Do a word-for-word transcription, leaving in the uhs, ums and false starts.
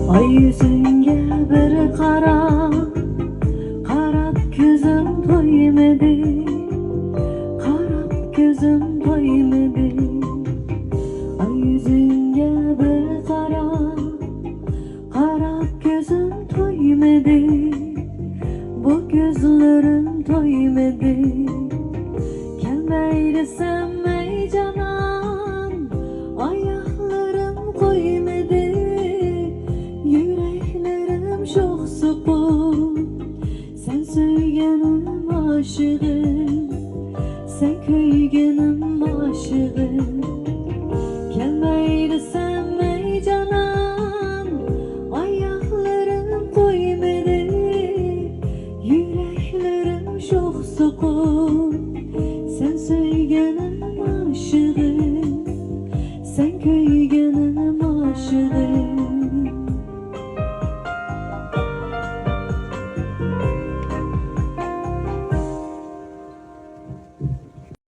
ئاي يۈزۈڭگە بىر قاراپ، قاراپ كۆزۈم تويمىدى، قاراپ كۆزۈم تويمىدى. ئاي يۈزۈڭگە بىر قاراپ، قاراپ كۆزۈم تويمىدى، بۇ كۆزلىرىم تويمىدى. كەلمەي دېسەم ئەي جانان، ئاياغلىرىم قويمىدى، يۈرەكلىرىم شوخ سوقۇپ. سەن سۆيگىنىم ئاشىقىم، سەن كۆيگىنىم ئاشىقىم. كەلمەي دېسەم ئەي جانان، ئاياغلىرىم قويمىدى، يۈرەكلىرىم شوخ سوقۇپ. سەن سۆيگىنىم ئاشىقىم.